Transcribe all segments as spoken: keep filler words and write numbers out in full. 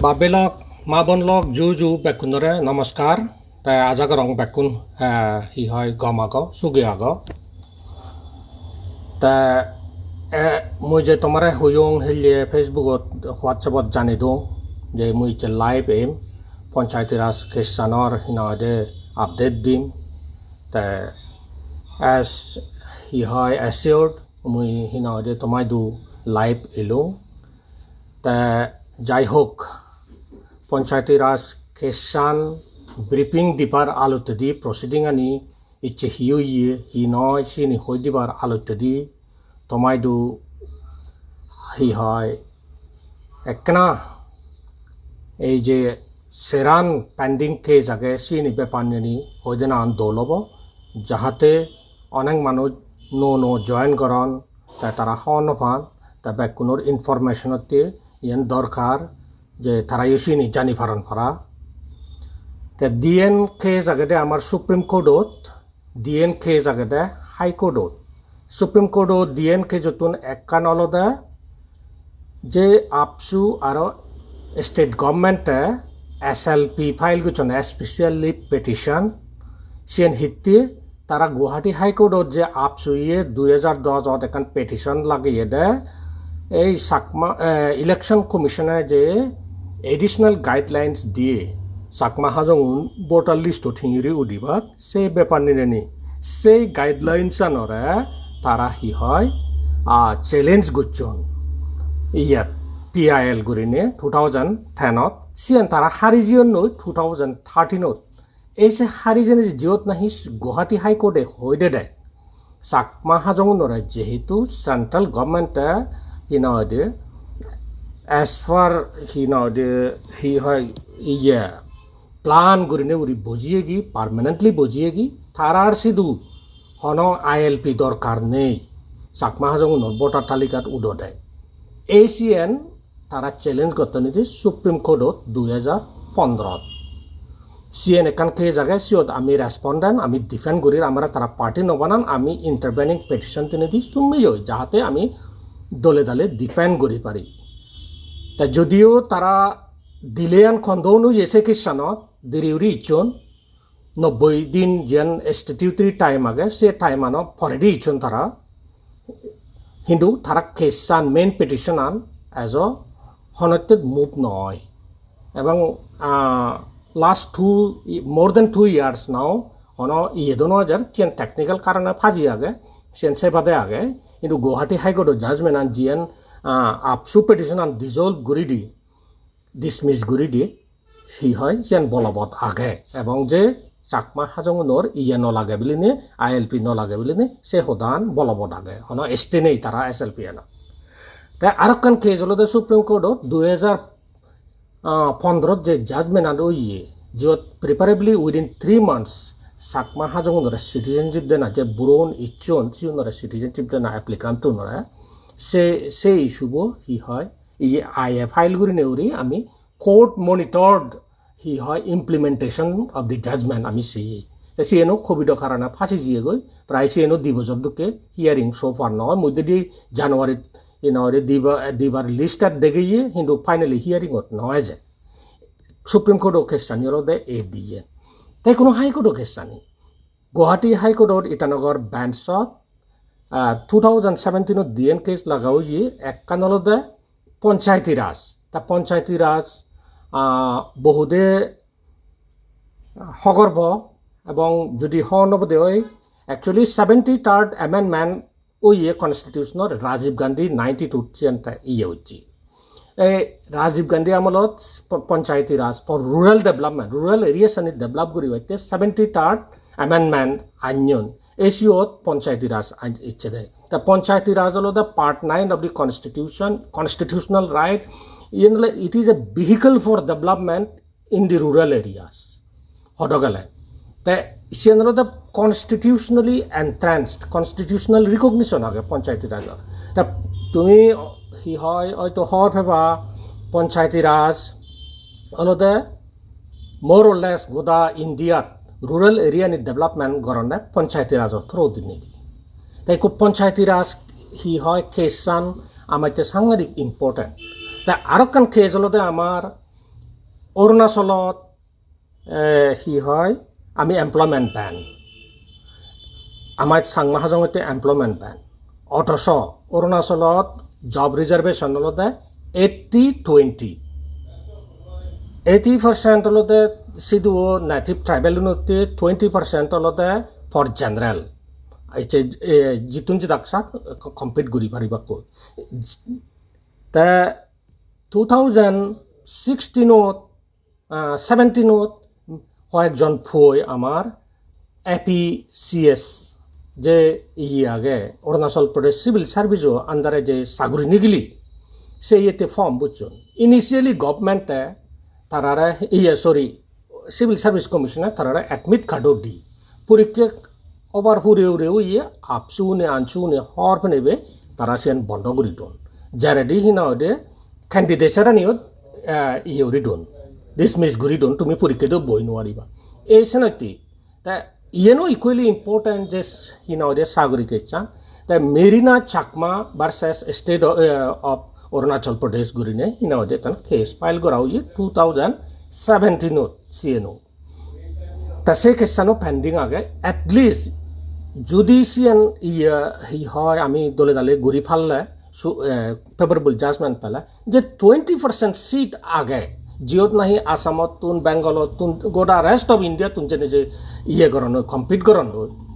Babe lok, ma bon lok, ju ju bekkunore namaskar. Te aja gorong bekkun, eh, hi hoi, gom ago, sugi ago. Te, eh, mui je tomare hoyong hille Facebook-ot, WhatsApp-ot jani dong je mui je live em, Panchayati Raj case-anor hi nang hoide update dim. Te as hi hoi assured, mui hi nang hoide tomaidu live elong. Te jai hok, Panchayati Raj case-an briefing dibar alottedi, proceeding-ani icche hi oye, hi noi, sini hoi dibar alottedi tomaidu hi hoi ekkena ei je seran pending case age, sini bepar nini hoi denan dol obo, jahate onek manuj nuo nuo join goron, te tara hobor no pan, te bekkunor information-otte iyen dorkar je tarayo sini jani paron para. Te diyen case agede amar Supreme Court-ot, diyen case agede High Court-ot. Supreme Court-ot diyen case-ottun ekkan olode je AAPSU aro state government-e S L P file gocchon, special leave petition, siyen hitte tara Guwahati High Court-ot je AAPSU-ye dui hajar dos-ot ekkan petition lageyede, ei Chakma, eh, Election Commission-e je additional guidelines diye Chakma Hajongun voter list-ot hingiri udibak, se bepar nineni, sei guidelines-anore tara hi hoi, ah, challenge gocchon. Iyot P I L gurinei two thousand ten-ot, siyen tara hari jeyonnoi two thousand thirteen-ot. Ei se hari jeinei je jiyot nahi Guwahati High Court-e hoi dede, Chakma Hajongunore jehetu central government-e hi nang hoide, as per hi nang hoide, hi hoi, iye, plan gurinei uri bojiyegi, permanently bojiyegi, tarar sidu hono I L P dorkar nei, Chakma Hajongunor voter talikat udode. Ei siyen tara challenge gotton idi Supreme Court-ot dui hajar pondrot. Siyen ekkan case age, siyot ami respondent, ami defend gurir, amare tara party no banan, ami intervening petition tinedi summeyoi, jahate ami dole dale defend guri pari. Ta jodio tara delay-an condone oye se case-anot, deri uri icchon, nobboi din jiyan statutory time age, se time-ano poredi icchon tara. Hintu tara case-an, main petition-an ejo honotte move no oi. Ebong, ah, last two, more than two years now, hono iye do no ejer, siyan technical karone phaji age, siyan se bade age. Hintu Guwahati High Court-o judgment-an jiyan, ah, AAPSU petition-an dissolve guri di, dismiss guri di, hi hoi, siyan bolobot age. Ebong je Chakma Hajongunor iye no lage bilinei, I L P no lage bilinei, se hodan bolobot age. Hono stay nei tara S L P-anot. Te arokkan case olode Supreme Court-ot dui hajar pondrot je judgment-an oye, jiyot preferably within three months Chakma Hajongunore citizenship dena, je buron icchon, siunore citizenship dena applicant-unore, se, se issue-bo hi hoi, iye I A file gurinei uri ami court monitored hi hoi implementation of the judgment ami sei. Te siyeno covid-o karone phasi jiyegoi, prai siyeno di bojor dokke hearing so far no oi. Moddedi January, you know, dibar, dibar list-ot degeye, hintu finally hearing-ot no eje. Supreme Court-o case-ani olode ei diyen. Te hono High Court-o case-ani. Guwahati High Court-or Itanagar bench-ot, ah, two thousand seventeen-ot diyen case laga oye, ekkan olode Panchayati Raj. Ta Panchayati Raj, ah, bohude hogor po, ebong jodi hon obode oi, actually seventy-third amendment oye constitution-or, Rajiv Gandhi ninety-two siyan te iye oye. Ei Rajiv Gandhi amolot p-, Panchayati Raj for rural development, rural areas ani develop guribatte seventy-third amendment anyon. Ei siyot Panchayati Raj an-, icche de. Ta Panchayati Raj olode part nine of the constitution, constitutional right. Iyen ole it is a vehicle for development in the rural areas. Hodo gele. Te siyen olode constitutionally entrenched, constitutional recognition age Panchayati Rajor. Te tumi hi hoi, hoito hobor peba, Panchayati Raj olode more or less goda Indiat rural area ni development goronne Panchayati Rajor through dinei. Te ikko Panchayati Raj hi hoi case-an amatte sangadik important. Te arokkan case olode amar Arunachalot, eh, hi hoi, ami employment ban. Amar Changma Hajongotte employment ban. Othoso Arunachalot job reservation olode eighty twenty. Eighty percent olode sidu native tribal unotte, twenty percent olode for general. Ecche, eh, jittun jidak sak compete guri paribakko. Te two thousand sixteen-ot, ah, seventeen-ot hoyekjon poi amar A P C S je iye age, Arunachal Pradesh Civil Service-o under-e je saguri nigili, se iyete form bujjon. Initially government-e tarare, iye, sorry, Civil Service Commission-e tarare admit card-o di. Porikke obar hure hure oye, AAPSU-une, ANSU-une hor penebe tara siyan bondo guri don. Jaredi hi nang hoide candidate-ani-o, eh, iye guri don, dismiss guri don, tumi porikke do boi nuariba. Ei senotte, te iyeno equally important je s-, hi nang hoide saguri case-an. Te Merina Chakma versus State of, eh, of Arunachal Pradesh gurine hi nang hoide ekkan case file gora oye two thousand seventeen-ot siyeno. Ta se case-ano pending age, at least judi siyan iye hi hoi ami dole dale guri palle, su-, eh, favorable judgment pele, je twenty percent seat age, jiyot nahi Assamottun, Bengalottun, goda rest of India-tun jene je iye goron, compete goron,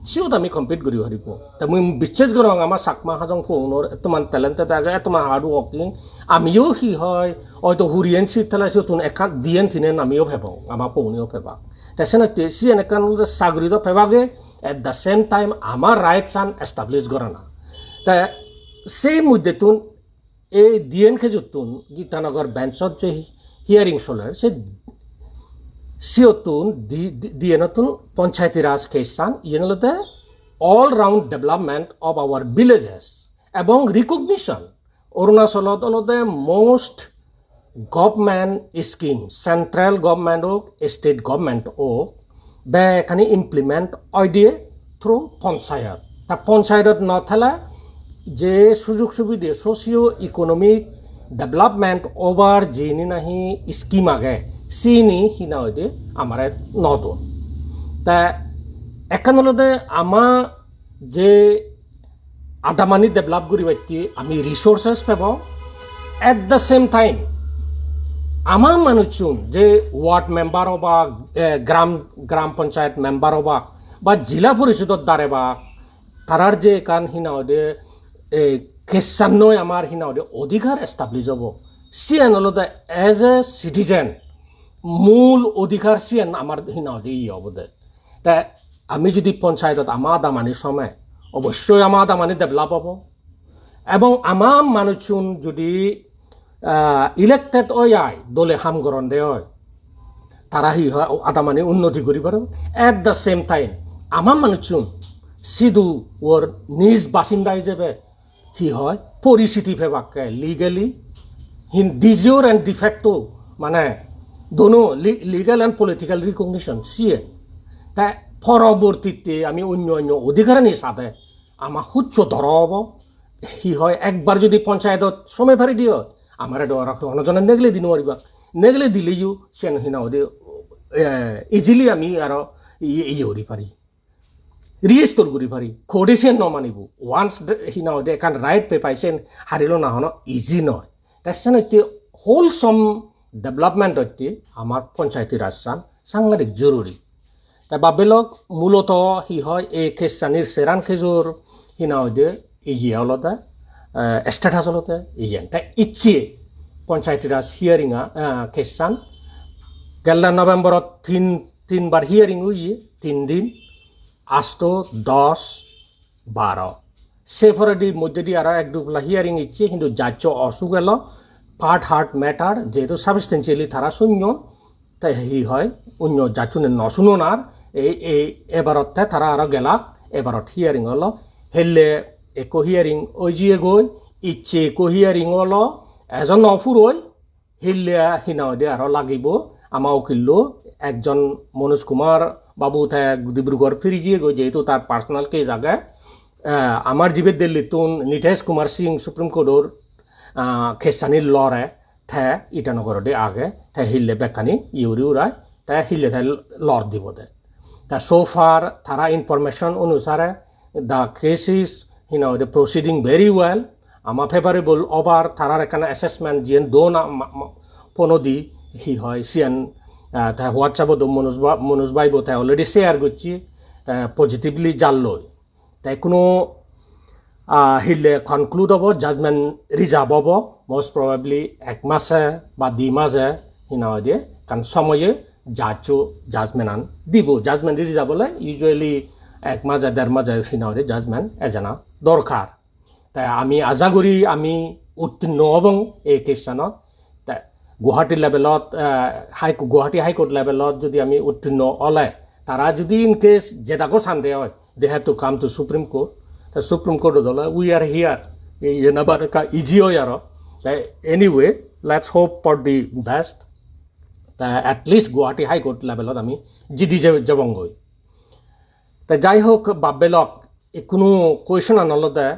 siyot ami compete guri paribo. Ta mui bisses gorong ama Chakma Hajong pounor ettoman talented age, ettoman hard working, amiyo hi hoi, oito huriyen seat thele siyottun ekkan, diyen, tinen amiyo pebong, ama pouniyo pebak. Te senotte siyen ekkan olode saguri do pebage, at the same time ama rights-an establish gorana. Te sei muddettun ei diyen case-ottun Gitanagar bench-ot je hearing soler, se siyottun di-, di-, diyenottun Panchayati Raj case-an, iyen olode all round development of our villages ebong recognition. Arunachalot olode most government scheme, central government ok, state government ok, bekkani implement oide through panchayat. Ta panchayat no thele je sujog subide, socio economic development obar jini nahi scheme age, sini hi nang hoide amare no don. Ta ekkan olode ama je adamani develop guribatte ami resources pebong. At the same time, ama manuchun je ward member obak, eh, gram, gram panchayat member obak, ba jila porisodot darebak, tarar je ekkan hi nang hoide, eh, case-annoi amar hi nang hoide odhikar establish obo. Siyan olode as a citizen, mul odhikar siyan amar hi nang hoide iye obode. Te ami judi panchayat-ot ama adamani some, obossoi ama adamani develop obo. Ebong ama manuchun judi, ah, elected oi ai, dole ham goronde oi, tara hi hoi, adamani unnoti guri paron. At the same time, ama manuchun sidu or nij basinda ijebe hi hoi, poriciti pebakke legally, hin de jure and de facto, mane dono le-, legal and political recognition siyen. Te porobortitte ami onyo onyo odhikarani sade ama huccho doro obo. Hi hoi, ekbar judi panchayatot some pari diyo, amare do aro hono jone negle di no pariba. Negle dileyo siyen hi nang hoide, eh, easily ami aro iye, iye guri pari. Restore guri pari, court-e siyen no manibo. Once de, hi nang hoide ekkan right pei pai, siyen harilo na hono easy noi. Te senotte wholesome development hotte amar Panchayati Raj-an sangadik joruri. Te babbe lok muloto hi hoi, ei case-anir seran kejor hi nang hoide iye olode, eh, status olode iyen. Te icche Panchayati Raj hearing-a, eh, case-an gelle November-ot tin, tinbar hearing oye, tin din, asto, dos, baro. Se poredi moddedi aro ek dupla hearing icche, hintu judge-o osuk elo, part heard matter, jehetu substantially tara sunyon, te hi hoi, onyo judge-une no sunon ar, ei, ei ebarotte tara aro gelak, ebarot hearing olo, helle ekko hearing oi jiyegoi, icche ekko hearing olo, ejo no puroi, hille hi nang hoide aro lagibo, ama ukillo, ekjon Manoj Kumar babu te Dibrugarh firi jiyegoi, jehetu tar personal case age. Eh, amar jibe Delhi-ttun Nitesh Kumar Singh Supreme Court-or, ah, case-ani lore, te Itanagar odi age, te hille bekkani iye guri urai, te hille te lor dibo de. Ta so far tara information onusare the case is, you know, the proceeding very well. Ama favorable obar, tarar ekkan assessment jiyen don a-, ma-, ma-, phone odi hi hoi siyan, ah, te WhatsApp-ot Manoj ba-, Manoj bhai bo te already share gocche, te positively jalloi. Te kuno, ah, hille conclude obo, judgment reserve obo, most probably ek mase ba di mase, hi nang hoide, ekkan somoye judge-o judgment an dibo. Judgment reserve ole usually ek mase, der mase, hi nang hoide, judgment ejana dorkar. Te ami aja guri ami uttirno obong ei case-anot. Te Guwahati level-ot, eh, High Co-, Guwahati High Court level-ot jodi ami uttirno ole, tara jodi in case jedago sande oi, they have to come to Supreme Court. Te Supreme Court-ot ole, we are here. Ei, iyen abar ekka easy oi aro. Te anyway, let's hope for the best. Te at least Guwahati High Court level-ot ami jidi je-, jebongoi. Te jai hok, bab belok, ikkunu question-an olode,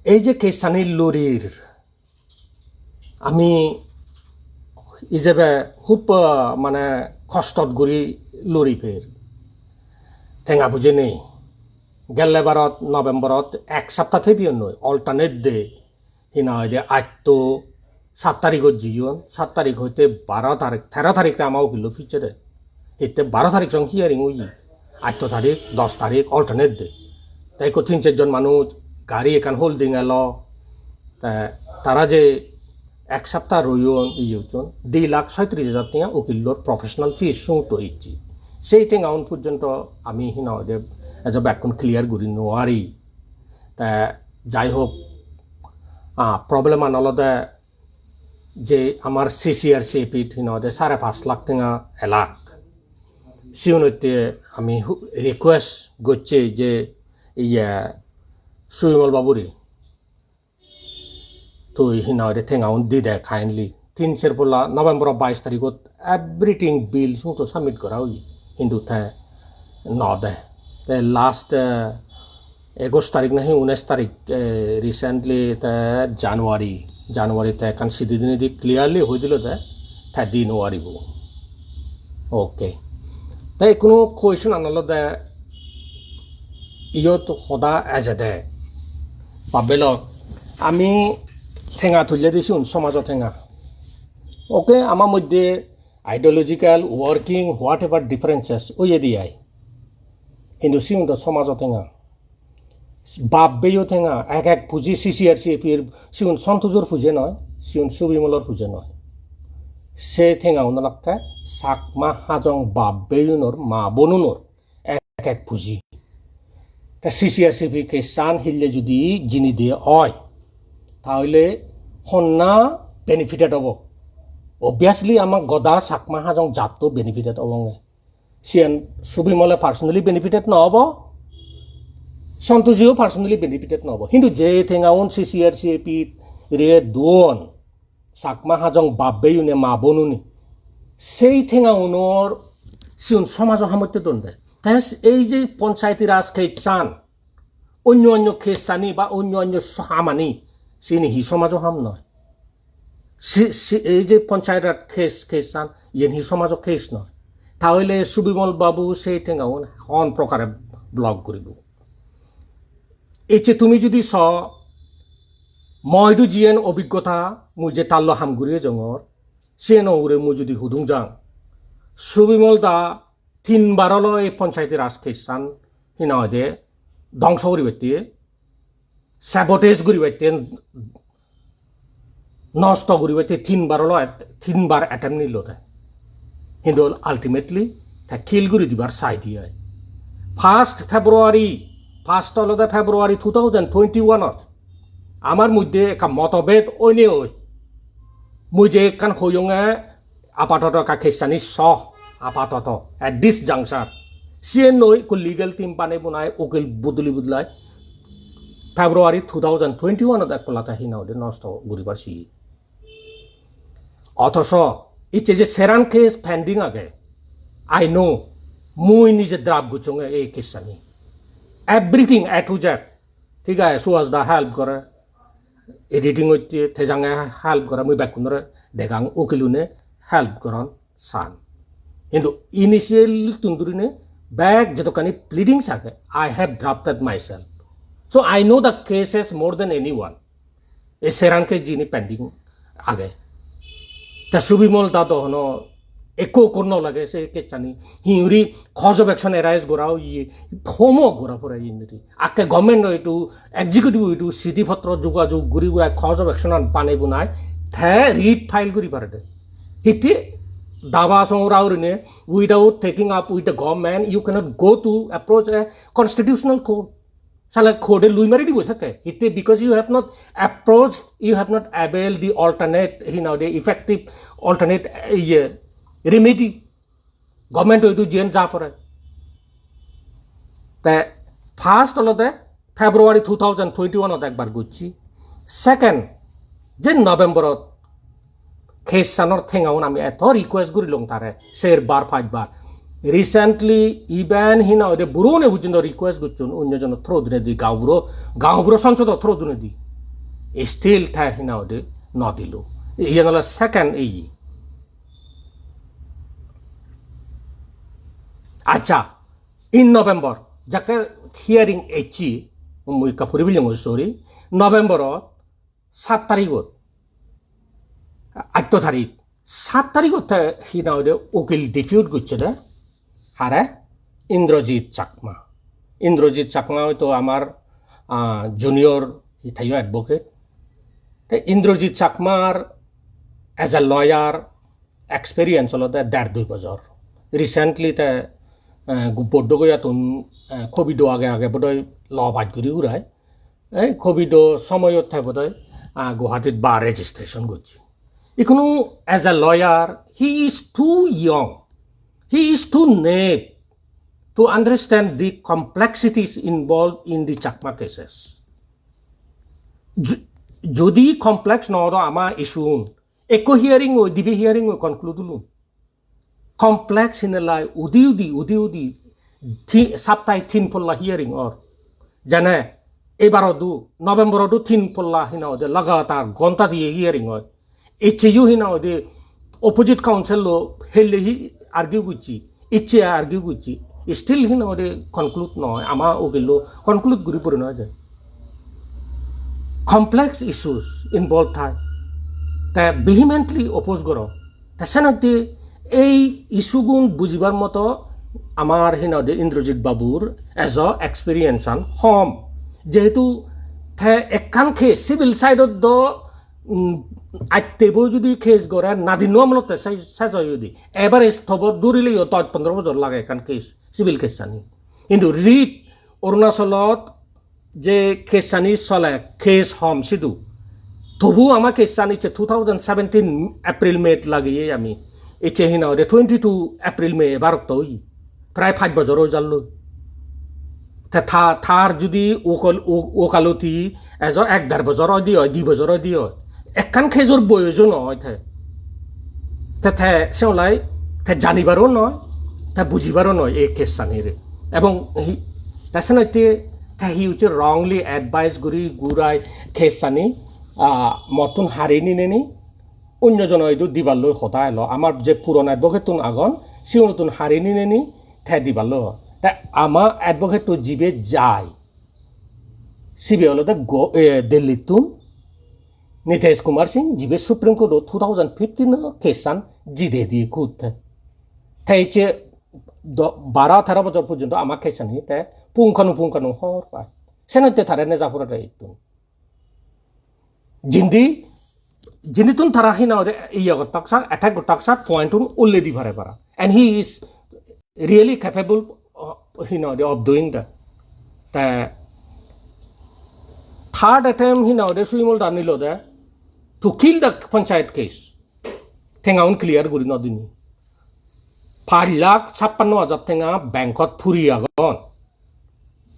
ei je case-ani lorir, ami ijebe hub, ah, mane kostot guri lori per. Tenga puje nei. Gelle barot November-ot ek sapta thebiyon noi, alternate day. Hi nang hoide, atto sat tarigot jiyon, sat tarik hoite baro tarik, tero tarik te ama ukillo pijede. Hitte baro tarik song hearing oye. Atto tarik, dos tarik, alternate day. Te ikko tin ser jon manuj gari ekkan holding elo. Te tara je ek sapta royon, iye hocchon, di lakh soitris hajar tenga ukillor professional fees sumotto icche. Sei tengaun porjonto ami hi nang hoide ejo bekkun clear guri nw pari. Te jai hok, ah, problem-an olode je amar C C R C P-t hi nang hoide sare pach lakh tenga elak. Sigun hoite ami hu-, request gocche je iye Subimol babure, tui hi nang hoide tengaun di de kindly. Tin ser polla November-o bais tarigot everything bill sumotto submit gora oye. Hintu te no de. Te last, eh, egoch tarik nahi unesh tarik, eh, recently te January, January te ekkan sidi dinedi clearly hoi dilo de, te di nw paribo. Okay. Te ikkunu question-an olode, iyot hoda ejede. Bab belok, ami tenga tulle di sigun somajo tenga. Okay, ama moddhe ideological, working, whatever differences oye di ai. Hintu sigun to somajo tenga. Bab beyo tenga, ek ek puji C C R C P-r, sigun Sontujor puje noi, sigun Subimolor puje noi. Se tengaun olakke Chakma Hajong bab beyunor, ma bonunor ek ek puji. Te C C R C P case-an hille jodi jini de oi, tahole honna benefited obo? Obviously, ama goda Chakma Hajong jatto benefited obonge. Siyan Subimole personally benefited no obo, Sontujiyo personally benefited no obo. Hintu je tengaun C C R C P re duon, Chakma Hajong bab beyune ma bonune, sei tengaunor sigun somajo hamotte don de. Te ei je Panchayati Raj case-an, onyo onyo case-ani ba onyo onyo hamani, sini hi somajo ham noi? Si, si, ei je Panchayati Raj case, case-an, iyen hi somajo case noi? Tahole Subimol babu sei tengaun hon prokare block guribo? Ecche tumi jodi so, moidu jiyen obiggota mui je tallo ham guri ejongor, siyeno ugure mui jodi hudung jang, Subimol da tinbar olo ei Panchayati Raj case-an, hi nang hoide, dongso guribatte, sabotage guribatte, nosto guribatte tinbar olo, tinbar attempt nilo te. Hintu ultimately te kill guri dibar sai di ai. First February, first olode February two thousand twenty-one-ot amar moddhe ekka motobed oinei oi. Mui je ekkan hoyonge, apatoto ekka case-ani so, apatoto, at this juncture. Siyen noi, ekko legal team banei bunai, ukil buduli budulai February two thousand twenty-one-ot ek polla te hi nang hoide nosto guribar si. Othoso, icche je seran case pending age, I know, mui nije draft gochchonge ei case-ani. Everything A to Z. Thik age, Suhas da help gore. editing otte, Tejange help gore, mui bekkunore degang, ukilune help goron san. Hintu initial tun durine bek jedokkani pleadings age, I have drafted myself. So I know the cases more than anyone. Ei seran case jini pending age. Ta Subimol da do hono ekko ekko no lage se case ani. Hi guri cause of action arise gora oye, homework gora pore indiri. Akke government o idu, executive o idu, sidi potro jogajog guri gura cause of action an banei bunai, te writ file guri pare de. Hitte dawa songora urine, without taking up with the government, you cannot go to approach a constitutional court. Sale court e lui mari dibo sekke. Hitte, because you have not approached, you have not availed the alternate, you know, the effective alternate, eh, iye, remedy. Government o idu jiyen ja pore. Te first olode February two thousand twenty-one ot ekbar gocchi. Second, je November ot case anor tengaun ami eto request gurilong tare, ser bar, pach bar. Recently, even hi nang hoide burone pojjonto request gocchon, onyo jono through dinedi, gaonburo, gaonburo songsodor through dinedi. Still te hi nang hoide no dilo. Iyen ole second ei. Accha, in November, jakke hearing ecchi, mui ekka puri bilong, sorry, November ot sat tarigot, atto tarik, sat tarigot te hi nang hoide ukil depute gocche de, hare? Indrajit Chakma. Indrajit Chakma hoito amar, ah, junior, hi, teyo advocate. Te Indrajit Chakmar as a lawyer experience olode der dui bojor. Recently te, eh, gu-, Boddo Gayatun, eh, covid o age age bodoi law pass guri urai. Ei covid o somoyot te bodoi, ah, Guwahatit bar registration gocche. Ikkunu as a lawyer, he is too young, he is too naive to understand the complexities involved in the Chakma cases. J-, jodi complex no odo ama issue un, ekko hearing oi, dibe hearing oi conclude ulun. Complex hinelai udi udi, udi udi, thi-, saptai tin polla hearing or. Jene, ebar odu, November odu tin polla hi nang hoide lagatar gonta diye hearing oi. Eccheyo hi nang hoide opposite counsel lo helle hi argue gocche, ecche argue gocche. Still hi nang hoide conclude noi, ama ukillo conclude guri puri noi je. Complex issues involved thai. Te vehemently oppose goro. Te senotte ei issue gun bujibar moto amar hi nang hoide Indrajit babur ejo experience an hom. Jehetu te ekkan case civil side ot do, um, atte bo judi case gore nadinno amolotte se-, ses oi judi. Average tobo durileyo dosh pondro bojor lage ekkan case, civil case ani. Hintu writ Arunachalot je case ani sole, case hom sidu. Tobu ama case ani ecche two thousand seventeen April May lageye ami. Ecche hi nang hoide twenty-two April May ebar okto oye. Prai pach bojor oi jalloi. Te ta-, tar judi okol-, o-, okaloti ejo ek der bojor oide oi, di bojor oide oi. Ekkan case or boyojo noi te. Te, te se olai te janibaro noi, te bujibaro noi ei case ani re. Ebong hi, te senotte te hi ucche wrongly advice guri gurai case ani, ah, mottun hari nineni onyo jono idu dibar loi hoda elo. Amar je puron advocate tun agon, sigunotun hari nineni te dibar loi. Te ama advocate to jibe jai, sibe olode go-, eh, Delhi tun Nitesh Kumar Singh, jibe Supreme Court o two thousand fifteen o case an jide diye kutte. Te ecche do-, baro tero bojor porjonto ama case ani te punkhanu punkhanu hobor pai. Senotte tare neja purede ittun. Jindi, jinditun tara hi nang hoide iye gottak sa, attack gottak sa, point un ulle di pare para. And he is really capable of, hi nang hoide, of doing that. Te third attempt hi nang hoide Subimol da nilode to kill the panchayat case. Tenga un clear guri no dini. Pach lakh chappanno hajar tenga bankot puri agon.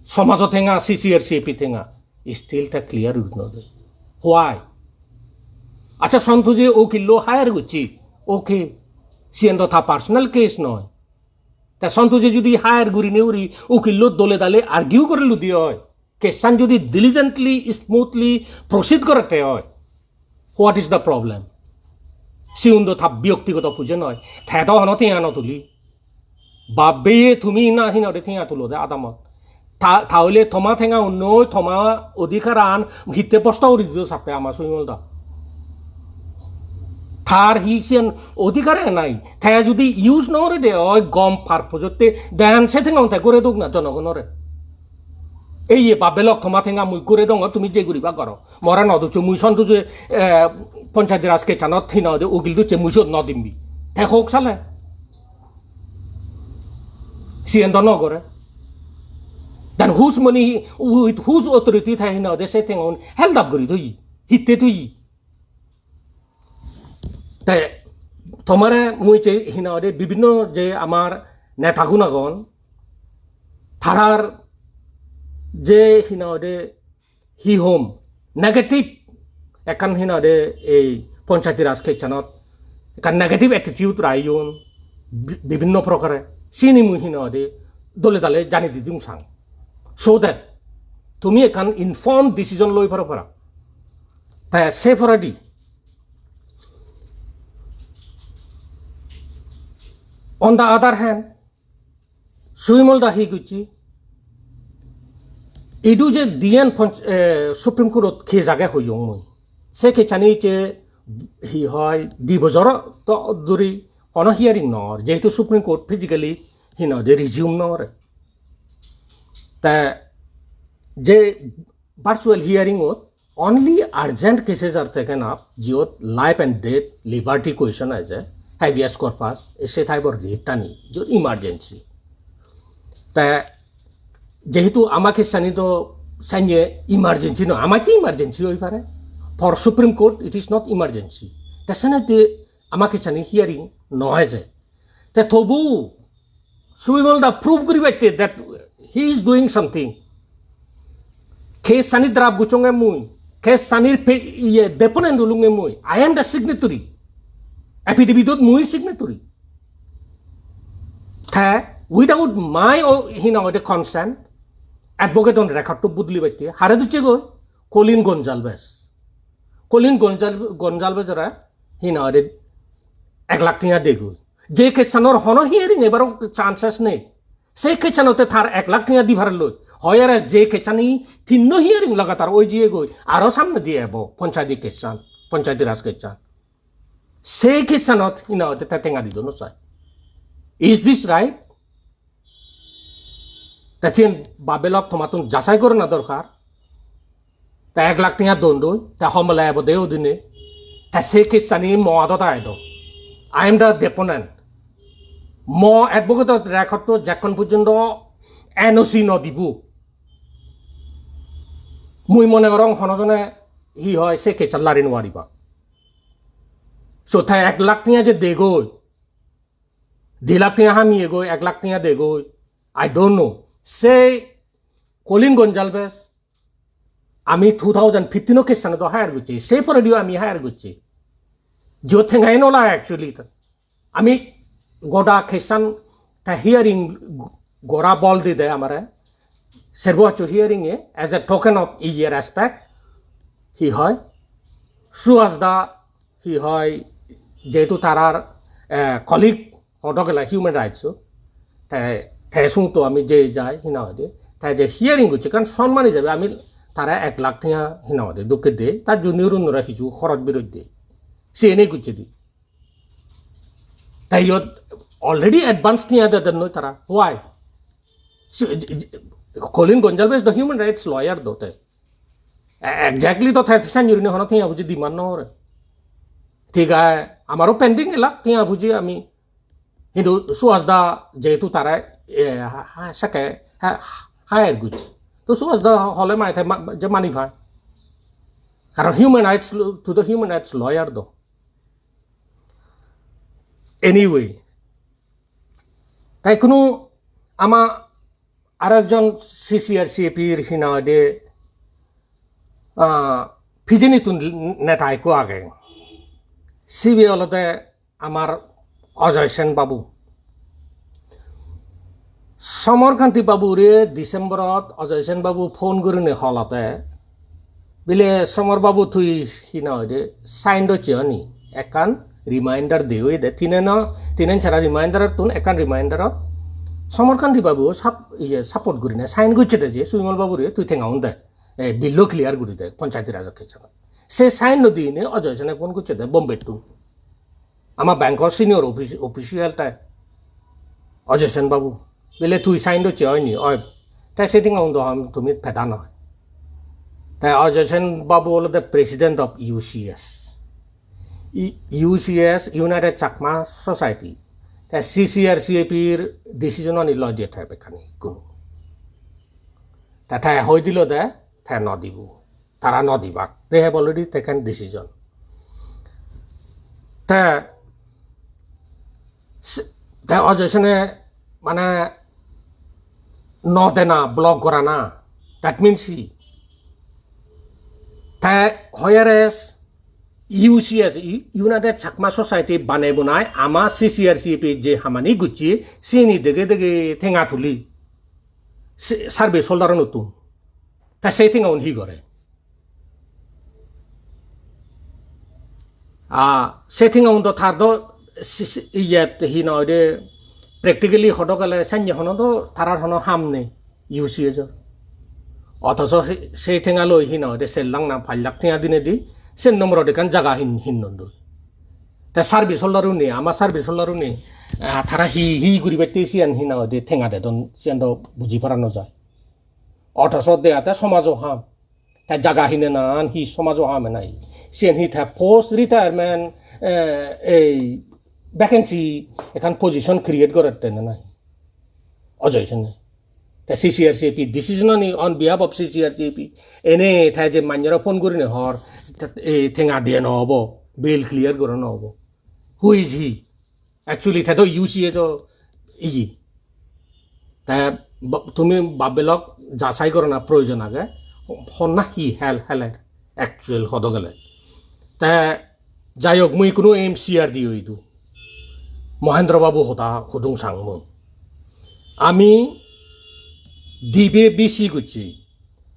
Somajo tenga, C C R C P tenga, still te clear guri no de. Why? Accha, Santuje ukillo hire gocche. Okay. Siyen do ta personal case noi. Ta Santuje judi hire gurinei uri ukillo dole dale argue gorillo de oi, Case-an judi diligently, smoothly proceed gorette oi, what is the problem? Sigun do ta byaktigoto pujo noi. Te do hono tenga no tuli. Bap bheiye tumi na hinade tenga tulode adamot. Ta-, tahole toma tenga unnoi, toma odhikaran hitte proshno guri dido satte ama Suimol da. Tar hi siyen odhikare nai. Te judi use no gore de oi gom purpose-otte, then se tenga un te gore dok na jonogonore. Ei ye bap bhei lok, toma tenga mui gore dong, tumi je guriba goro. More no duccho, mui son duccho, eh, Panchayati Raj case-anot hinade ukil ducche, mui siyot no dimbi. Te hok sale. Siyen do no gore. Then whose money, with whose authority te hinade se tenga un held up guri thoye? Hitte thoye? Te tomare mui je hinade bibhinno je amar netagun agon, tarar je hinade hi hom negative ekkan hinade ei Panchayati Raj case-anot ekkan negative attitude rayon bi-, bibhinno prokare, sini mui hinade dole dale jani di dong sang. So that tumi ekkan informed decision loi paro para. Te se poredi, on the other hand, Suimol da hi gocche? Idu je diyen ponch-, eh, Supreme Court-ot case age hoyong mui. Se case-ani je hi hoi di bojor to duri hono hearing nor, jehetu Supreme Court physically hinade resume nor. Te je virtual hearing-ot only urgent cases are taken up, jiyot life and death, liberty question age, habeas corpus, e se type-or writ ani, jiyot emergency. Te jehetu ama case-ani do sanye emergency noi, amatte emergency oi pare. For Supreme Court, it is not emergency. Te senette ama case-ani hearing no oi je. Te tobu Suimol da prove guribatte that he is doing something. Case-ani draft gocchonge mui, case-anir pe-, iye, deponent olunge mui. I am the signatory. Affidavit-ot mui signatory. Te without my o-, hinang hoide consent, advocate on record-to bodolibatte hare ducche goi? Colin Gonsalves. Colin Gonzal-, Gonsalves-ore hinang hoide ek lakh tenga degoi. Je case-anor hono hearing ebaro chances nei. Se case-anotte tar ek lakh tenga di pareloi. Whereas je case-ani tinno hearing lagatar oi jiyegoi, aro samnedi ebo Panchayati case-an, Panchayati Raj case-an. Se case-anot hinang hoide te tenga dido no sai. Is this right? Te siyen bap bhei lok tomattun jachai gorana dorkar. Te ek lakh tenga don doi, te homole ebo de udine. Te se case-ani mo adot ai do. I am the deponent. Mo advocate-or record-to jekkon porjonto N O C no dibo, mui mone gorong hono jone hi hoi se case-an lari nw pariba. So te ek lakh tenga je degoi, di lakh tenga hamiyegoi, ek lakh tenga degoi, I don't know. Sei Colin Gonsalves ami two thousand fifteen-o case-anot do hire gocchi, sei porediyo ami hire gocchi. Jiyot tenga no lage actually. Ami goda case-an te hearing gora bol di de amare. Serbo accho hearing-e as a token of iye respect. Hi hoi? Suhas da hi hoi, jehetu tarar, eh, colleague hodo gele human rights-o, te, te sungto ami je jai, hinang hoide, te je hearing gocche, ekkan sonman ijebe ami tare ek lakh tenga, hinang hoide, dokke de, ta junior unore hiju horoj biroj de. Siyeni gocche di. Te iyot already advance tenga deder noi tara. Why? Si-, Colin Gonsalves do human rights lawyer do te. E-, exactly do te senjurine hono tenga buji demand no gore. Thik age, amaro pending elak tenga buji ami. Hintu Suhas da jehetu tare, e, ha, ha, sake, ha, hire gocche. To Suhas da hole mai te ma-, je mani pai. Karon human rights lo-, to the human rights lawyer do. Anyway, te ikkunu ama aro ekjon C C R C P-r hinang hoide, ah, pijinitun neta ekko age. Sibe olode amar Ajoy Sen babu. Somar Kanti babure Decemberot Ajoy Sen babu phone gurinei holode, bile, "Somar babu, tui hi nang hoide sign docche oni ekkan reminder de," oide tinen, tinen sara reminderottun ekkan reminderot Somar Kanti babu sap-, iye, support gurinei sign gocchede je Subimal babure tui tengaun de, e, bill-o clear guri de, Panchayati Raj case-anot. Se sign no dinei Ajoy Sene phone gocchede Bombettun. Ama bankor senior offici-, official te, "Ajoy Sen babu, bile tui sign docche oni?" "Oi." "Te setting-un do ham tumi peda noi." Te Ajoy Sen babu olode president of U C S. I-, U C S, United Chakma Society. Te C C R C A P-r decision-ani loi diye te bekkani ikkunu. Te te hoi dilo de, te no dibo. Tara no dibak. They have already taken decision. Te, s-, te Ajoy Sene mane no dena, block gorana. That means he. Te whereas U C S, U-, United Chakma Society banei bunai ama C C R C A P je hamani gocche, sini dege dege tenga tuli. Se-, service holder-unottun. Te se tengaun hi gore? A, se tengaun do tar do si-, si-, iyet hi nang hoide practically hodo gele senne hono do tarar hono ham nei U C S-or. Othoso se, se tenga loi hi nang hoide ser lakh na pach lakh tenga dinedi sen nomorot ekkan jaga hin-, hinnon doi. Te service holder-une, ama service holder-une, a, tara hi, hi guribatte siyan hi nang hoide tenga dedon, siyan do buji para no jai. Othoso deyate somajo ham. Te jaga hinenan hi somajo ham nahi? Siyen hi te post retirement, eh, ei vacancy ekkan position create gorette nahi? Ajoy Sene. Te C C R C A P decision ani on behalf of C C R C A P. Ene te je manjore phone gurine hor, te, ei tenga diye no obo, bill clear gora no obo. Who is he? Actually, te do U C S-o iyi. Te ba-, tumi babelok jasai gorana proyojon age. Honna hi hel heler actual hodo gele. Te jai hok, mui kunu M C R di oidu. Mohendro babu hoda hudung sang mui. Ami dibe bisi gocchi.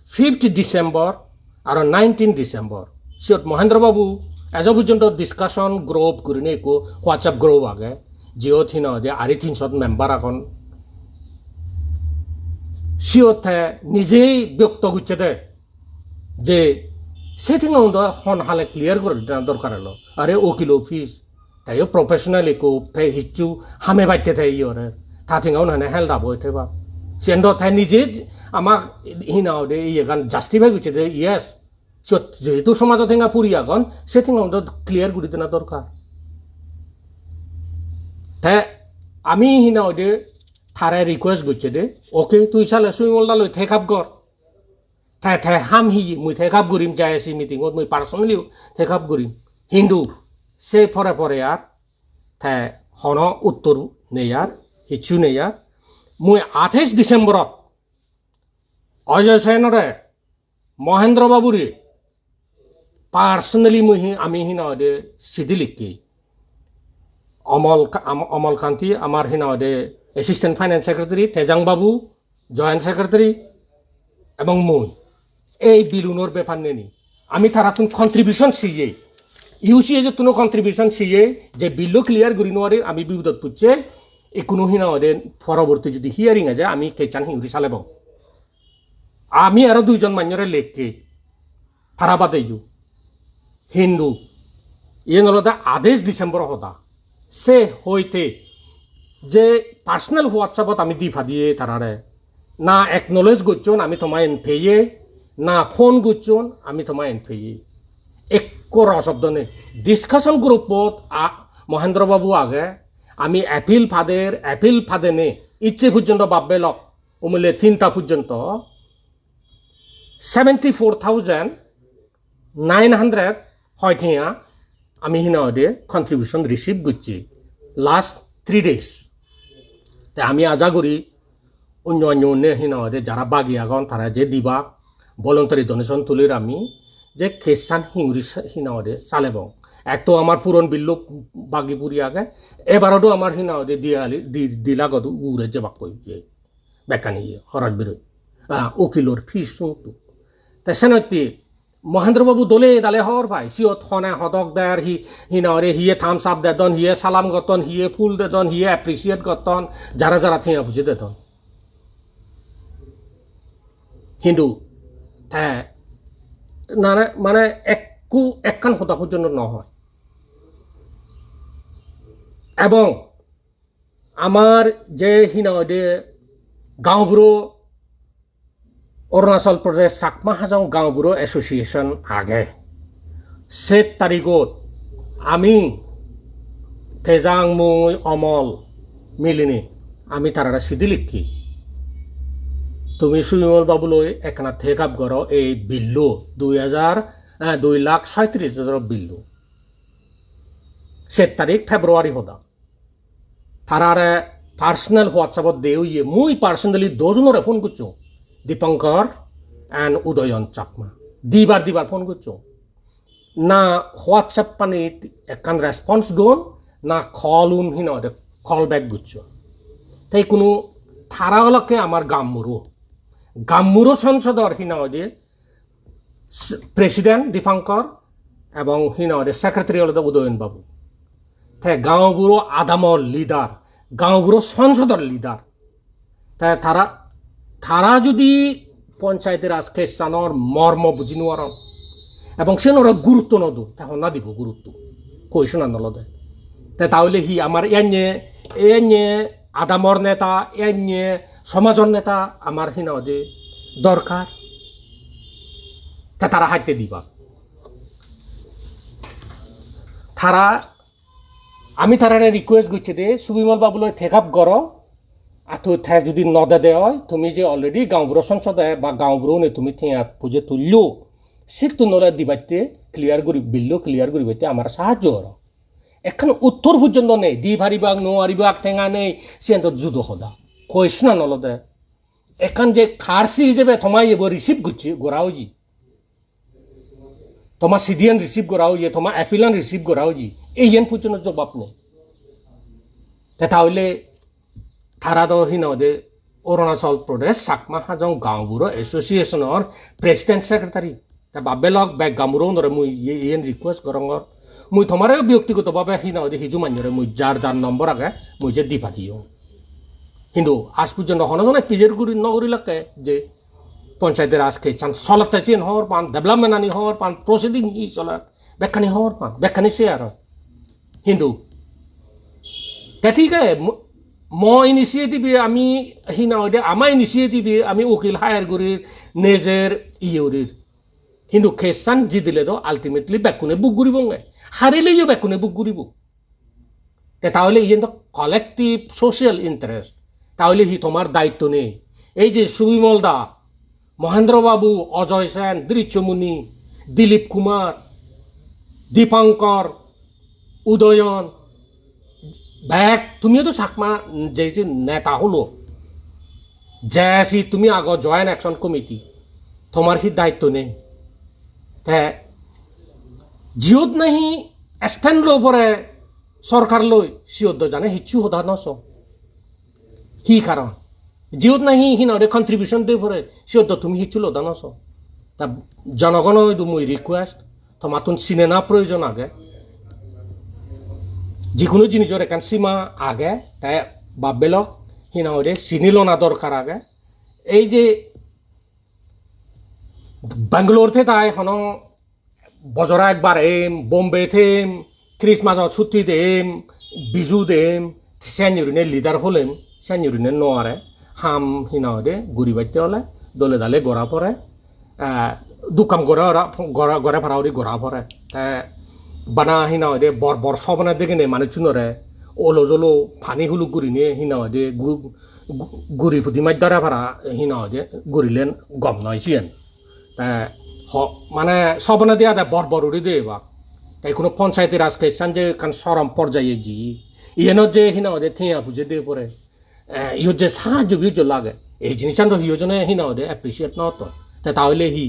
Fifth December aro nineteen December, siyot Mohendro babu ejo porjonto discussion group gurinei ekko WhatsApp group age, jiyot hi nang hoide ari tin shot member agon. Siyot te nijei byokto gocche de je setting-un do hon hale clear guri dena dorkar elo. Are ukil office, te yo professional ekko, te hissu hame batte te iyore. Ta tengaun hene held up oi theba. Siyen do te nije ama hi nang hoide iyegan justify gocche de, yes. Sot jehetu somajo tenga puri agon, se tengaun do clear guri dena dorkar. Te ami hi nang hoide tare request gocche de, "Okay, tui sale Suimol daloi take up gor." Te, te ham hi? Mui take up gurim, J I C meeting-ot mui personally take up gurim. Hintu se pore pore ar te hono uttor nei ar, hissu nei ar. Mui athais December-ot Ajoy Senore, Mohendro babure personally mui hi, ami hi nang hoide sidi likki. Omol Ka-, Am-, Omol Kanti, amar hi nang hoide assistant finance secretary, Tejang babu, joint secretary, ebong mui ei bill-unor bepar neni ami tarattun contribution siyei, U C S-ottun contribution siyei, je bill-o clear guri nw parir, ami bipodot pocche, ikkunu hi nang hoide poroborti jodi hearing eje, ami case-an hi guri salebong. Ami aro duijon manjore lekke, tara badeyo. Hintu iyen olode athais December-o hoda. Se hoite je personal WhatsApp-ot ami di padiye tarare, na acknowledge gocchon ami toma iyen peye, na phone gocchon ami toma iyen peye. Ekko ro shobdo nei. Discussion group-ot a-, Mohendro babu age, ami appeal pader, appeal padene icche porjonto babbe lok, umile tinta porjonto seventy four thousand nine hundred hoi tenga ami hi nang hoide contribution receive gocchi last three days. Te ami aja guri onyo onyo onne hi nang hoide jara bagi agon tara je diba voluntary donation tulir ami je case-an hinguri sa-, hi nang hoide salebong. Ek to amar puron bill-o bagi puri age, ebaro do amar hi nang hoide diyali-, di-, di lagot ugure jebak hoye. Bekkani iye, horoj biroj. Ah, ukilor fees sungtu. Te senotte Mohendro Babu dole dale hobor pai. Siyot hone hodok der, hi, hi nang hoide, hiye thumbs up dedon, hiye salam gotton, hiye phul dedon, hiye appreciate gotton, jara jara tenga puji dedon. Hintu te nane, mane ekku, ekkan hoda porjonto no hoi. Ebong amar je hi nang hoide gaonburo, Arunachal Pradesh Chakma Hajong Gaonburo Association age, set tarigot ami Tejang, mui, Omol milinei ami tarare sidi likki. Tumi Subimol babuloi ekkana take up goro ei billo, dui hajar, eh, dui lakh soitris hajar billo. Set tarik February hoda. Tarare personal WhatsApp-ot de oye, mui personally dojunore phone gocchong, Dipankar and Udayan Chakma. Dibar dibar phone gocchong. Na WhatsApp-anit ekkan response don, na call-un hi nang hoide call back gocchon. Te ikkunu tara olakke amar gaonburo. Gaonburo songsodor hi nang hoide s-, president Dipankar ebong hi nang hoide secretary olode Udayan babu. Te gaonburo adamor leader, gaonburo songsodor leader. Te tara, tara judi Panchayati Raj case-anor mormo buji nw paron ebong siyenore gurutto nw don, te honna dibo gurutto? Question-an olode. Te tahole hi amar iyanye, iyanye adamor neta, iyanye somajor neta amar hi nang hoide dorkar? Te tara hatte dibak. Tara, ami tarare request gocchi de, Subimol babuloi take up goro, ar to te judi nw dede oi, tumi je already gaonburo songsode ba gaonburo-une tumi tenga puje tullo, sittun ole dibatte clear guri, billo clear guribatte amar sahajjo goro. Ekkan uttor porjonto nei, di paribak, nw paribak, tenga nei, siyen to judo hoda. Question-an olode, ekkan je courtesy ijebe toma iyebo receive gocche, gora oye, toma sidiyan receive gora oye, toma appeal-an receive gora oye, iyen porjonto jobab nei. Te tahole tara do hi nang hoide Arunachal Pradesh Chakma Hajong Gaonburo Association-or president secretary. Te babbe lok bek gaonburo-unore mui iye, iyen request gorongor. Mui tomare byaktigoto bhabe hi nang hoide hiju manjore mui jar jar nombor age mui je di padiyong. Hintu aaj porjonto hono jone pijer guri nw gurilakke je Panchayati Raj case-an solotte siyen hobor pan, development-ani hobor pan, proceeding hi soler, bekkani hobor pan, bekkani share oi. Hintu te thik age, mo, mo initiative-e ami hi nang hoide, ama initiative-e ami ukil hire gurir, nejer iye gurir. Hintu case-an jidile do ultimately bekkune buk guribonge. Harileyo bekkune buk guribo. Te tahole iyen do collective social interest. Tahole hi tomar daitto nei? Ei je Subimol da, Mohendro Babu, Ajoy Sen, Drishyamuni, Dilip Kumar, Dipankar, Udayan, bek tumiyo do Chakma je je neta holo, J A C tumi ago, Joint Action Committee, tomar hi daitto nei? Te jiyot nahi stand lo pore sorkar loi, siyot do jane hissu hoda nw so. Hi karon? Jiyot nahi hi nang hoide contribution de pore, siyot do tumi hissu hoda nw so. Ta jonogono idu mui request, tomattun sinena proyojon age. Jikunu jinijor ekkan sima age, te babbe lok hi nang hoide sini lona dorkar age. Ei je Bangalore the tai hono bojoro ekbar em, Bombay them, Christmas-ot chutti dem, Biju dem, siyan gurinei leader holem, siyan gurinei nw pare. Ham hi nang hoide guribatte ole dole dale gora pore. Eh, duk kam gora ora, gora, gora para guri gora pore. Te bana hi nang hoide bor bor sobona deginei manuchunore olo jolo pani huluk gurinei hi nang hoide gu-, gu-, guri pudi maj dore para hi nang hoide gurilen gom noi siyen. Te ho-, mane sobona diya de bor bor uri de ebak. Te ikkunu Panchayati Raj case-an je ekkan sorom porjaye ji. Iyenot je hi nang hoide tenga puje de pore. Eh, iyot je sahajjo bijjo lage. Ei jinissan do hiyo jone hi nang hoide appreciate nw gotton. Te tahole hi?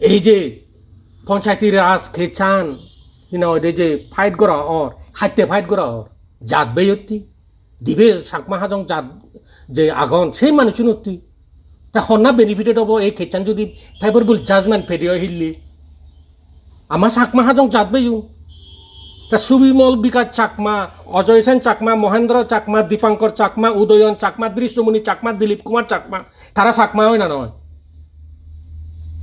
Ei je Panchayati Raj case-an hi nang hoide je fight gora or, hatte fight gora or. Jat beyotti. Dibe Chakma Hajong jat, je agon, sei manuchchunottei. Te honna benefited obo ei case-an jodi favorable judgment pede oi hille? Ama Chakma Hajong jat beyun. Te Subimol Bikash Chakma, Ajoy Sen Chakma, Mohendra Chakma, Dipankar Chakma, Udayan Chakma, Drishyamuni Chakma, Dilip Kumar Chakma, tara Chakma oi na noi?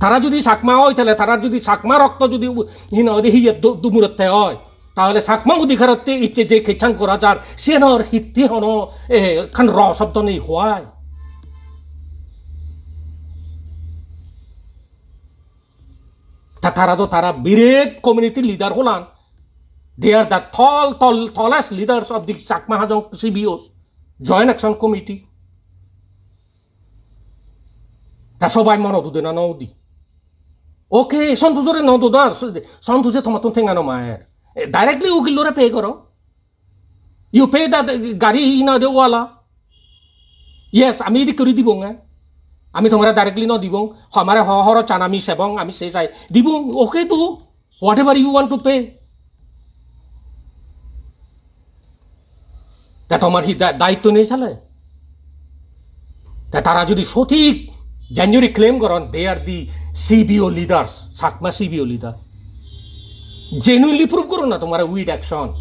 Tara jodi Chakma oi, tale tara jodi Chakma rokto jodi u-, hi nang hoide hiye du-, dumurotte oi, tahole Chakma odhikarotte icche je case-an gora jar, siyenor hitte hono, eh, ekkan ro shobdo nei hoi. Ta tara do tara biret community leader holan. They are the tall, tall, tallest leaders of the Chakma Hajong C B Os, Joint Action Committee. Ta sobai monot ude na no ude? Okay, Santosh-ore no do da, Santosh-e tomattun tenga no maer. Eh, directly ukillore pay goro. You pay the gari hi nang hoide wala. Yes, ami edik guri dibong, eh. Ami tomare directly no dibong. Amare ho-, horochan ami sebong, ami se sai dibong. Okay, do whatever you want to pay. Ta tomar hi da-, daitto nei sale? Ta tara jodi sothik genuinely claim goron, they are the C B O leaders, Chakma C B O leader. Genuinely prove goron na tomare with action.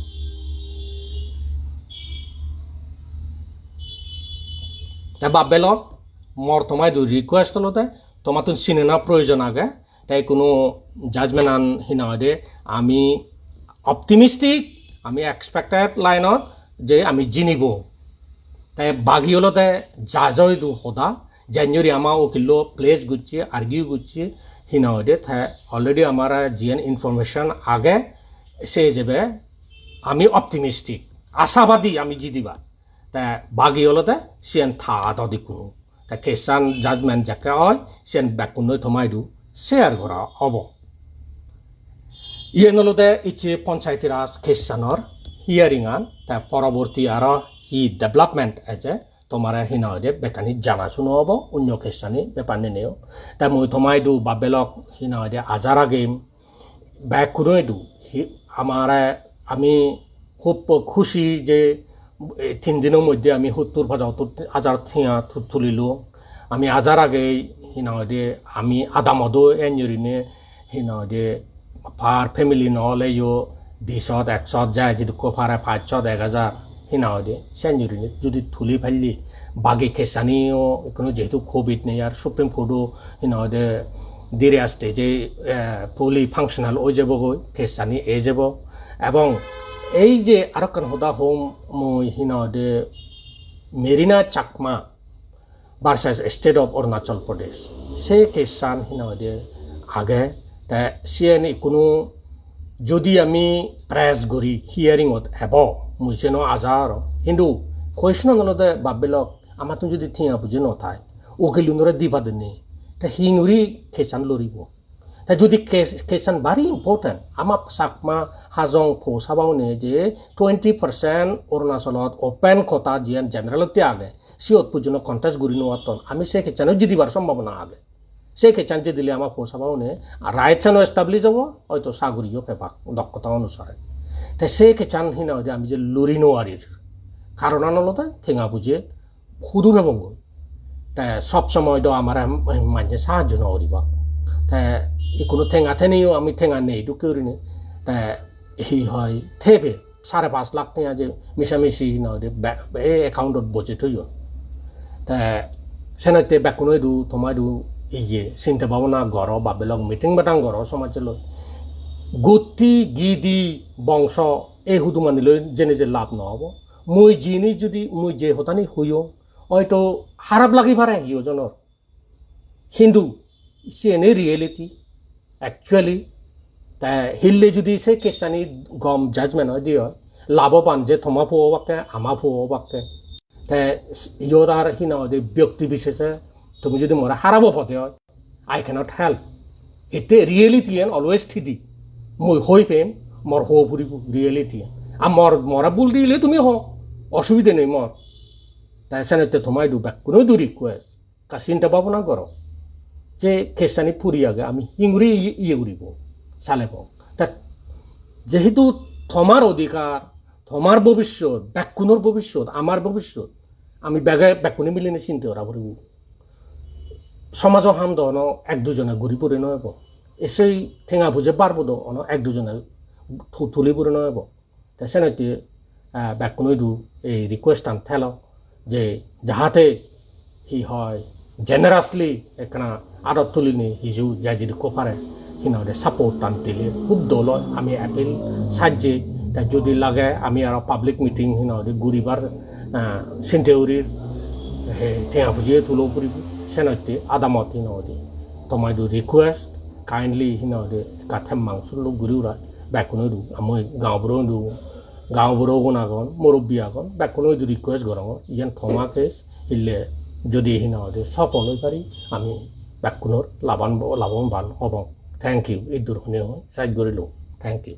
Ta bab belok, mor tomaidu request olode, tomattun sinena proyojon age. Te ikkunu judgment-an hi nang hoide, ami optimistic, ami expected line-ot je ami jinibo. Te bagi olode judge-o idu hoda, judge-ore ama ukillo place gocche, argue gocche, hi nang hoide, te already amar jiyen information age, se ijebe ami optimistic, ashabadi ami jidibar. Te bagi olode siyen ta adot ikkunu. Te case-an judgment jekke oi, siyen bekkunnoi tomaidu share gora obo. Iyen olode icche Panchayati Raj case-anor hearing-an, te poroborti aro hi development eje, tomare hi nang hoide bekkani jana suno obo, onyo case-ani bepar nineo. Te mui tomaidu bab belok hi nang hoide aja ragem, bekkuno idu hi-, amare, ami hub khushi je, eh, tin dino moddhe ami hottur pajattur hajar tenga tu-, tulilung. Ami aja ragei hi nang hoide ami adamodo enyorine hi nang hoide per family no oleyo dishot, ekshot, jai jidukko pare pachshot, ek hajar. Hi nang hoide, siyen judi, judi tuli palle, bagi case-ani o, ikkunu jehetu covid nei ar Supreme Court-o hi nang hoide dire aste je, eh, fully functional oi jebogoi, case-ani ei jebo. Ebong ei je arokkan hoda hom mui hi nang hoide Merina Chakma versus State of Arunachal Pradesh. Se case-an hi nang hoide age, te siyen ikkunu judi ami press guri hearing-ot ebo, mui seno aja aro. Hintu question-an olode bab belok, amattun judi tenga puji no thai, ukilunore di padenne, te hinguri case-an loribo? Te judi case, case-an very important, ama Chakma Hajong po sabaune je twenty percent Arunachalot open quota jiyan general-otte age, siyot pujjono contest guri no atton, ami se case-ano jidibar sombhabona age. Se case-an jidile ama po sabaune rights-ano establish obo, hoito saguriyo pebak dokkota onusare. Te se case-an hi nang hoide ami je luri no parir, karonan olode tenga puje hudu pebongoi. Te sob somoy do amare manje sahajjo no guribak. Te ikkunu tenga teniyo ami tenga nei dokke gurinei. Te hi hoi thebe sare pach lakh tenga je misamisi hi nang hoide be-, ei account-ot boje toyon. Te senotte bekkuno idu tomaidu iye sinte bhabona goro, bab belok meeting meeting goro somajje loi. Gutti gidi bongso ei hudumani loi jene je lab no obo. Mui jini judi, mui je hodani hoyong, hoito harap lagi pare hiyo jonor. Hintu siyeni reality, actually. Te hille judi se case-ani gom judgment oi diyo, laboban je toma puo obakke, ama puo obakke. Te iyot ar hi nang hoide byokti bisheshe tumi judi more harap pode oi, I cannot help. Hitte reality-an always thidi. Mui hoi pem, mor ho puribo reality-an. Ar mor, more bul dile tumi ho, osubide nei mor. Te senotte tomaidu bekkunoidu request, ekka sinte bhabona goro. Je case-ani puri age, ami hinguri iye, iye guribo, salebo. Te jehetu tomar odhikar, tomar bobishyot, bekkunor bobishyot, amar bobishyot, Ami bege bekkune milinei sinte gora puribo. Somajo ham do ono ek dujone guri puri no ebo. Ei sei tenga puje barbo do ono ek dujone tu-, tuli puri no ebo. Te senotte, ah, bekkunoidu ei request an thelo je jahate hi hoi generously ekkana adot tulinei hiju jai jidikko pare, hi nang hoide support an dile hub dol oi. Ami appeal sajje, te jodi lage ami aro public meeting hi nang hoide guribar, ah, sinte gurir, he tenga puje tulo puribo. Senotte adamot hi nang hoide tomaidu request, kindly hi nang hoide ekka temmang sullo guri urai bekkunoidu, ami gaonburo idu, gaonburo gun agon, murubbi agon, bekkunoidu request gorongor, iyen toma case, hille jodi hi nang hoide sopol oi pari, ami bekkunor laban-, laboban obong. Thank you. Iddur honei hoi sej gorilung. Thank you.